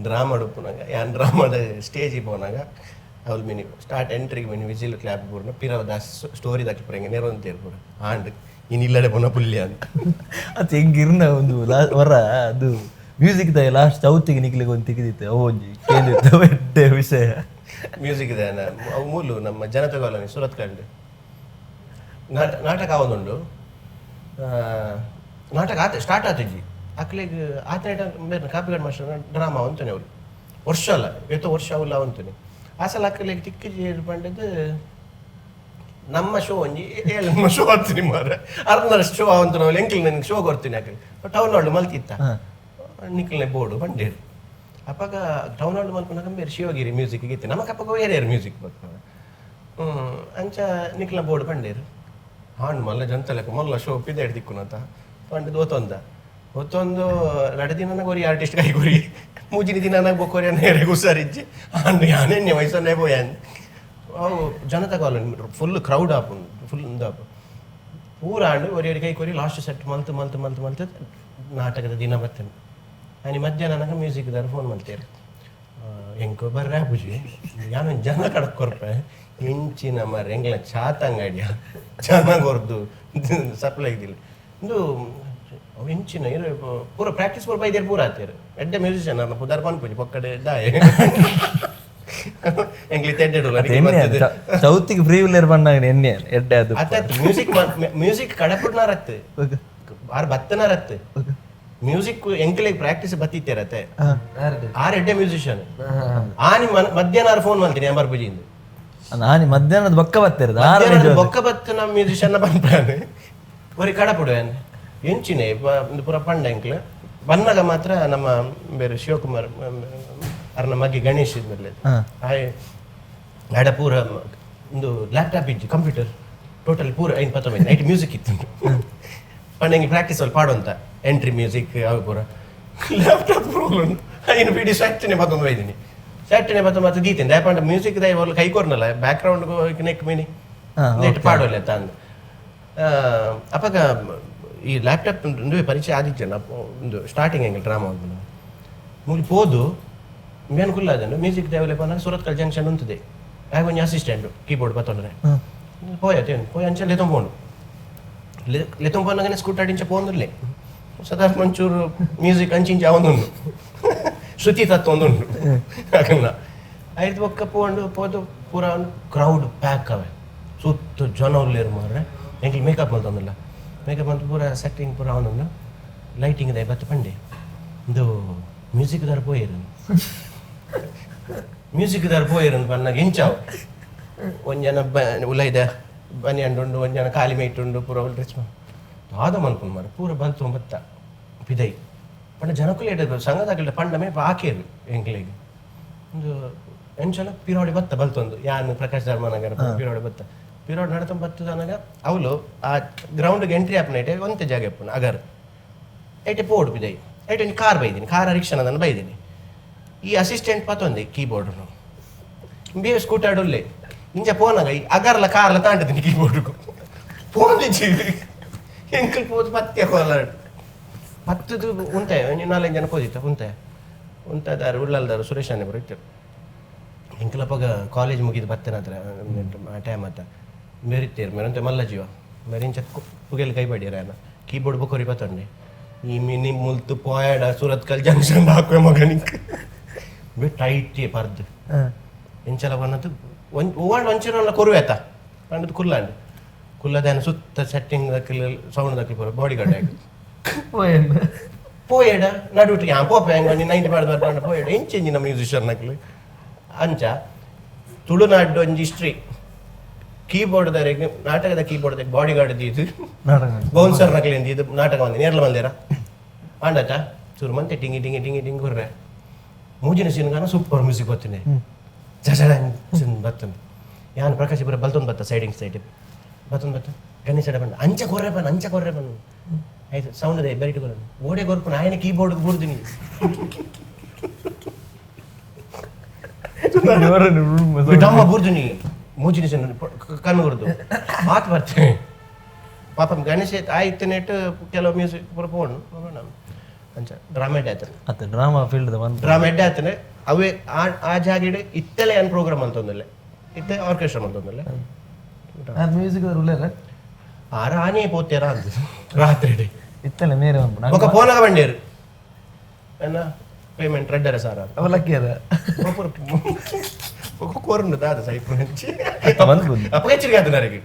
Drama ಉಪ್ಪುನಾಗ ಯಾನ್ ಡ್ರಾಮಾದ ಸ್ಟೇಜಿಗೆ ಪೋನಾಗ ಅವ್ಲು mini start ಎಂಟ್ರಿಗೆ mini whistle clap ಪೂರ್ಣ ಪಿರವ Das story ದಕ್ಕೆ ಪೂರ ಎಂಗೆ ನೆರವಂತೇರು ಪೂರ ಆಂಡ್ ಇನ್ ಇಲ್ಲಡೆ ಪೋನ ಪುಲ್ಯ ಅಂತ. ಅದು ಹೆಂಗಿರ್ನ ಒಂದು ವರ ಅದು ಮ್ಯೂಸಿಕ್ ದ ಲಾಸ್ಟ್ ಚೌತಿಗೆ ನಿಕ್ಲಿಗೆ ಒಂದು ತೆಗೆದಿತ್ತು, ಅವು ಒಂಜಿ ಕೇಂದಿತ್ತು ಎಡ್ಡೆ ವಿಷಯ. ಮ್ಯೂಸಿಕ್ ಇದೆ ಅವು ಮೂಲು ನಮ್ಮ ಜನತಾ ಕಾಲೋನಿ ಸೂರತ್ ಕಂಡು ನಾಟಕ ಆವೊಂದುಂಡು. ನಾಟಕ ಆತ ಸ್ಟಾರ್ಟ್ ಆತಿಜ್ಜಿ ಅಕ್ಲೆಗ್ ಆತನೇಟ ಬೇರೆ ಕಾಪಿಗಾಡ್ ಮಾಸ್ಟರ್ ಡ್ರಾಮಾ ಅಂತಾನೆ ಅವರು ವರ್ಷ ಅಲ್ಲ ಏತೋ ವರ್ಷ ಅವಲ್ಲ ಅಂತಾನೆ. ಆ ಸಲ ಅಕ್ಲೆಗ್ ತಿಕ್ಕಿಜಿ ಪಂಡದು ನಮ್ಮ ಶೋ ಒಂಜಿ ಏಳು ನಮ್ಮ ಶೋ ಆಗ್ತೀನಿ ಮಾರ್ರೆ ಅರ್ಧ ಶೋ ಅವಂತ ನಾವು ಎಂಕ್ಲ್ ನನಗೆ ಶೋ ಕೊಡ್ತೀನಿ ಅಕ್ಲೆ ಟೌನ್ ಹಾಲ್ ಮಲ್ತಿತ್ತ ನಿಕ್ಲ್ನೆ ಬೋರ್ಡು ಬಂಡೇರು. ಅಪ್ಪಗ ಟೌನ್ ಹಾಲ್ ಮಲ್ಪುನಗ ಬೇರೆ ಶಿವಗಿರಿ ಮ್ಯೂಸಿಕ್ ಇತ್ತು ನಮಕ್ ಅಪ್ಪಗ ಬೇರೆ ಮ್ಯೂಸಿಕ್ ಬರ್ತಾರೆ ಅಂಚ ನಿಕ್ಲ ಬೋರ್ಡ್ ಬಂಡೇರು ಹಾಂಡ್ ಮಲ್ಲ ಜಂತಲಕ ಮಲ್ಲ ಶೋ ಪಿದೇಡ್ ದಿಕ್ಕುನತ ಪಂಡದು ಒತ್ತೊಂದ ಒತ್ತೊಂದು ರಡ ದಿನ ಒರಿ ಆರ್ಟಿಸ್ಟ್ ಕೈ ಕೊರಿ ಮೂಜಿನ ದಿನ ನನಗೆ ಬೊಕ್ಕೋರಿ ನೇರೆ ಹುಷಾರಿಜ್ಜಿ ಅಂಡ್ ಯಾನೆನ್ನೆ ವಯಸ್ಸನ್ನೇ ಪೋಯಾನ್. ಅವು ಜನತಾ colony full crowd ಆಪುಂಡು full ಉಂದಾಪು ಪೂರ ಆಂಡ್ ಒರಿ ಒರಿ ಕೈ ಕೊರಿ ಲಾಸ್ಟ್ ಸೆಟ್ ಮಲ್ತು ಮಲ್ತು ಮಲ್ತು ಮಲ್ತು ನಾಟಕದ ದಿನ ಬರ್ತೇನೆ. ಆನಿ ಮಧ್ಯಾಹ್ನ ನನಗೆ ಮ್ಯೂಸಿಕ್ ದಾರ ಫೋನ್ ಮಲ್ತೇರು ಎಂಕೋ ಬರ್ರೆ ಆಪುಜಿ ಯಾನು ಜನ ಕಡಕ್ ಕೊರ್ಪೆ ಎಂಚಿನ ಮರ ಎಂಗ್ಲ ಚಾತಂಗಡಿಯ ಜನ ಕೊರ್ದು ಸಪ್ಲೈ ಇದ್ದಿಲ್ಲ ಇಂದು ಅವು ಎಂಚಿನ ಇರು ಪೂರ ಪ್ರಾಕ್ಟೀಸ್ ಪೂರ ಬೈದೇರು ಪೂರ ಆತೇರು ಎಡ್ಡೆ ಮ್ಯೂಸಿಷಿಯನ್ ಅನ್ನ ಪುದಾರ್ ಪನ್ಪುಜಿ ಪೊಕ್ಕಡೆ ದಾಯೆ ಎಂಗ್ಲಿ ತೆಡ್ಡೆಡುಲ್ಲ. ಎಣ್ಣೆ ಚೌತಿಗೆ ಫ್ರೀ ವೀಲರ್ ಬಂದಾಗ ಎಣ್ಣೆ ಎಡ್ಡೆ ಅದು. ಅತ್ತ ಮ್ಯೂಸಿಕ್ ಮ್ಯೂಸಿಕ್ ಕಡಪುಡ್ನಾರತ್ತು ಆರ್ ಬತ್ತನಾರತ್ತು ಮ್ಯೂಸಿಕ್ ಎಂಕ್ಲೆಗ್ ಪ್ರಾಕ್ಟೀಸ್ ಬತ್ತಿತ್ತೇರತ್ತೆ ಆರ್ ಎಡ್ಡೆ ಮ್ಯೂಸಿಷಿಯನ್ ಆನಿ ಮಧ್ಯಾಹ್ನ ಫೋನ್ ಮಾಡ್ತೀನಿ ಎಂಬರ್ ಪೂಜಿಂದು. ನಾನು ಮಧ್ಯಾಹ್ನದ ಬೊಕ್ಕ ಬರ್ತಿರೋದು ಆರು. ಮಧ್ಯಾಹ್ನದ ಬೊಕ್ಕ ಬತ್ತನ ಮ್ಯೂಸಿಷಿಯನ್ ಪನ್ಪಾನೆ ಒರಿ ಕಡಪುಡು ಎಂಚಿನೆ ಒಂದು ಪೂರ ಪಂಡ ಎಂಕ್ಲೆ ಬನ್ನಗ ಮಾತ್ರ ನಮ್ಮ ಬೇರೆ ಶಿವಕುಮಾರ್ ಅರ್ನ ಮಗಿ ಗಣೇಶ್ ಇದ್ಮೇಲೆ ಆಯ್ ಆಡ ಪೂರ ಒಂದು ಲ್ಯಾಪ್ಟಾಪ್ ಇಜ್ಜಿ ಕಂಪ್ಯೂಟರ್ ಟೋಟಲ್ ಪೂರ ಐನ್ ಪತ್ತೊಂಬತ್ತು ನೈಟ್ ಮ್ಯೂಸಿಕ್ ಇತ್ತು ಪಂಡ ಹಿಂಗೆ ಪ್ರಾಕ್ಟೀಸ್ ಅಲ್ಲಿ ಪಾಡುವಂತ ಎಂಟ್ರಿ ಮ್ಯೂಸಿಕ್ ಅವು ಪೂರ ಲ್ಯಾಪ್ಟಾಪ್ ರೋಲ್ ಉಂಟು ಐನು ಬಿಡಿ ಸೆಟ್ಟನೆ ಪತ್ತೊಂದು ಬೈದಿನಿ ಸೆಟ್ಟನೆ ಪತ್ತೊಂಬತ್ತು ದೀತೇನೆ ದಯಪಂಡ ಮ್ಯೂಸಿಕ್ ದಯ ಅವ್ರು ಕೈ ಕೊರ್ನಲ್ಲ back ground neck mini net ಪಾಡೋಲ್ಲ ತಂದು. ಅಪ್ಪಗ ಈ ಲ್ಯಾಪ್ಟಾಪ್ ಒಂದು ಪರಿಚಯ ಆದಿಜ್ಜನ ಒಂದು ಸ್ಟಾರ್ಟಿಂಗ್ ಹೆಂಗೆ ಡ್ರಾಮಾ ಒಂದು ಮುಗಿ ಪೋದು ಮೇನ್ ಕುಲ್ಲ ಅದನ್ನು ಮ್ಯೂಸಿಕ್ ಡೆವಲಪ್ ಅನ್ನ ಸೂರತ್ಕಲ್ ಜಂಕ್ಷನ್ ಉಂಟದೆ ಆಗ ಒಂಜಿ ಅಸಿಸ್ಟೆಂಟ್ ಕೀಬೋರ್ಡ್ ಪತ್ತೊಂದ್ರೆ ಪೋಯ ಪೋಯ್ ಅಂಚೆ ಲೆತೊಂಬೋಂಡು ಲೆತೊಂಬೋನಾಗನೆ ಸ್ಕೂಟರ್ ಇಂಚ ಪೋಂದುಲ್ಲೆ ಸಾಧಾರಣ ಒಂಚೂರು ಮ್ಯೂಸಿಕ್ ಅಂಚಿಂಚ ಅವೊಂದುಂಡು ಶ್ರುತಿ ತತ್ವ ಒಂದುಂಡು ಹಾಗಲ್ಲ ಐದು ಬೊಕ್ಕ ಪೋಂಡು ಪೋದು ಪೂರ ಕ್ರೌಡ್ ಪ್ಯಾಕ್ ಅವೆ ಸುತ್ತ ಜನ ಉಲ್ಲೇರು ಮಾರ್ರೆ ಎಂಕ್ಲು ಮೇಕಪ್ ಮಲ್ತೊಂದುಲ್ಲ ಮೇಕಪ್ ಮಲ್ತು ಪೂರ ಸೆಟ್ಟಿಂಗ್ ಪೂರ ಅವನೊಂದು ಲೈಟಿಂಗ್ ದಾಯ ಬತ್ತು ಪಂಡೆ ಇಂದು ಮ್ಯೂಸಿಕ್ ದಾರ ಪೋಯೇರು ಮ್ಯೂಸಿಕ್ ದಾರ ಪೋಯೇರು ಪನ್ನಾಗ ಇಂಚಾವು ಒಂಜನ ಬ ಉಲೈದ ಬನಿಯಂಡುಂಡು ಒಂಜನ ಕಾಲಿ ಮೇಟುಂಡು ಪೂರ ಡ್ರೆಸ್ ದಾದ ಮನ್ಪುಂಡು ಮಾರ್ರೆ ಪೂರ ಬಲ್ತು ಬತ್ತ ಪಿದೈ ಪಂಡ ಜನಕುಲು ಎಡ್ಡೆ ಸಂಘದಾಗಲ್ಡ ಪಂಡ ಮೇ ಆಕೇರು ಎಂಕ್ಲೆಗ್ ಒಂದು ಎಂಚಲ ಪಿರೋಡಿ ಬತ್ತ ಬಲ್ತೊಂದು ಯಾನ್ ಪ್ರಕಾಶ್ ಧರ್ಮನಗರ ಪಿರೋಡಿ ಬತ್ತ ಪಿರೋಡಿ ನಡತ ಬತ್ತದನಗ ಅವಳು ಆ ಗ್ರೌಂಡ್ಗೆ ಎಂಟ್ರಿ ಆಪನೈಟೆ ಒಂತೆ ಜಾಗ ಇಪ್ಪುನು ಅಗರ್ ಐಟೆ ಪೋಡು ಪಿದೈ ಐಟೆ ಒಂಜಿ ಕಾರ್ ಬೈದಿನಿ ಕಾರ ರಿಕ್ಷಾನ ಅದನ್ನು ಬೈದಿನಿ ಈ ಅಸಿಸ್ಟೆಂಟ್ ಪತ್ತೊಂದೆ ಕೀಬೋರ್ಡ್ನು ಬಿ ಸ್ಕೂಟರ್ ಉಲ್ಲೆ ಇಂಚ ಪೋನಾಗ ಈ ಅಗರ್ಲ ಕಾರ್ಲ ತಾಂಡದಿನಿ ಕೀಬೋರ್ಡ್ಗೂ ಪೋಂದಿಜ್ಜಿ ಎಂಕಲ್ ಪೋದು ಪತ್ತೆ ಕೋಲ ಪತ್ತದು ಉಂತೆ ಒಂಜಿ ನಾಲೈದು ಜನ ಪೋದಿತ್ತ ಉಂತೆ ಉಂತಾದಾರು ಉಳ್ಳಲ್ದಾರು ಸುರೇಶ್ ಅಣ್ಣೆ ಬರೋ ಇತ್ತರು ಎಂಕಲಪ್ಪಗ ಕಾಲೇಜ್ ಮುಗಿದು ಬತ್ತನಾತ್ರ ಟೈಮ್ ಆತ ಮೇರಿತ್ತೇರು ಮೇರಂತೆ ಮಲ್ಲ ಜೀವ ಮೇರಿಂಚ ಪುಗೆಲ್ ಕೈ ಬಡಿಯರ ಕೀಬೋರ್ಡ್ ಬೊಕೊರಿ ಬತ್ತೊಂಡೆ ಈ ಮಿನಿ ಮುಲ್ತು ಪೋಯಾಡ ಸೂರತ್ಕಲ್ ಜಂಕ್ಷನ್ ಹಾಕುವೆ ಮಗನಿಕ್ ಬಿ ಟೈಟ್ ಪರ್ದು ಎಂಚಲ ಬನ್ನದು ಒಂಜ್ ಓವಾಂಡ್ ಒಂಚಿರಲ್ಲ ಕೊರುವೆ ಆತ ಪಂಡದು ಕುಲ್ಲಾಂಡ್ ಕುಲ್ಲದಾನ ಸುತ್ತ ಸೆಟ್ಟಿಂಗ್ ದಕ್ಕಿಲ್ ಸೌಂಡ್ ದಕ್ಕಿಲ್ ಪೂರ ಬಾಡಿ ಗಾರ್ಡ್ ಆಗಿ ಪೋಯೆಡ ನಡುಟು ಯಾ ಪೋಪೆ ಹೆಂಗ ಒಂಜಿ ನೈಂಟಿ ಪಾಡ್ದು ಬರ್ಪಂಡ ಪೋಯೆಡ ಎಂಚೆಂಜಿನ ಮ್ಯೂಸಿಷಿಯನ್ ನಕ್ಲು ಅಂಚ ತುಳುನಾಡು ಒಂಜಿ ಹಿಸ್ಟ್ರಿ ಕೀಬೋರ್ಡ್ ದರೆಗ್ ನಾಟಕದ keyboard body guard ದೀದು ನಾಟಕ ಬೌನ್ಸರ್ ನಕ್ಲಿಂದ ಇದು ನಾಟಕ ಬಂದಿ ನೇರ್ಲ ಬಂದೇರ ಆಂಡತ ಚೂರು ಮಂತೆ ಟಿಂಗಿ ಟಿಂಗಿ ಟಿಂಗಿ ಟಿಂಗಿ ಗುರ್ರೆ ಮೂಜಿನ ಸೀನ್ಗಾನ ಸೂಪರ್ ಮ್ಯೂಸಿಕ್ ಬರ್ತೀನಿ ಜಜಡ ಬರ್ತದೆ ಯಾನ್ ಪ್ರಕಾಶ್ ಪುರ ಬಲ್ತೊಂದು ಬತ್ತ ಸೈಡಿಂಗ್ ಸೈಡ್ ಬತ್ತೊಂದು ಬತ್ತ ಗಣೇಶ ಬಂದ ಅಂಚ ಕೊರ್ರೆ ಬನ್ನ ಅಂಚ ಕೊರ್ರೆ ಬನ್ನ ಆಯ್ತು ಸೌಂಡ್ ಇದೆ ಬೆರಿಟ್ ಕೊರ ಓಡೆ ಕೊರ್ಪುನ ಆಯನ ಕೀಬೋರ್ಡ್ ಬೂರ್ದಿನಿ ಡಮ್ಮ ಬೂರ್ದಿನಿ ಮೂಜಿನ ಸೀನ್ ಕಣ್ಣು ಗುರ್ದು ಮಾತು ಬರ್ತೇನೆ ಪಾಪ ಗಣೇಶ ಆಯ್ತು ನೆಟ್ ಕೆಲವು ಮ್ಯೂಸಿಕ್ ಪೂರ ಪೋಣು ನೋಡೋಣ. ಅಂಚ ಡ್ರಾಮಾ ಎಡ್ಡೆ ಆತನೆ. ಅತ್ತ ಡ್ರಾಮಾ ಫೀಲ್ಡ್ ದ ಪನ್ಪ. ಡ್ರಾಮಾ ಎಡ್ಡೆ ಆತನೆ. ಅವೇ ಆ ಆ ಜಾಗೆಡ್ ಇತ್ತೆಲೆ ಯಾನ್ ಪ್ರೋಗ್ರಾಮ್ ಅಂತೊಂದುಲ್ಲೆ, ಇತ್ತೆ ಆರ್ಕೆಸ್ಟ್ರಾ ಮಂತೊಂದುಲ್ಲೆ. ಆರ್ ಮ್ಯೂಸಿಕ್ ಉಲ್ಲೆರ? ಆರ್ ಆನೇ ಪೋತೇರ ಅಂದ್ ರಾತ್ರಿ. ಇತ್ತಲೆ ಮೇರೆ ಪನ್ಪುನ. ಬೊಕ ಪೋನಾಗ ಬಂಡೇರು ಎನ್ನ ಪೇಮೆಂಟ್ 2500. ಅವ ಲಕ್ಕಿ ಅದ. ಬೊಕ ಕೋರುಂಡು ದಾದ ಸೈಪುನಂಚಿ. ಬಂದ್ಪುಂಡು. ಅಪ್ಪಗ ಎಚ್ಚರಿಕೆ ಆತನ ಅರೆಗೆ.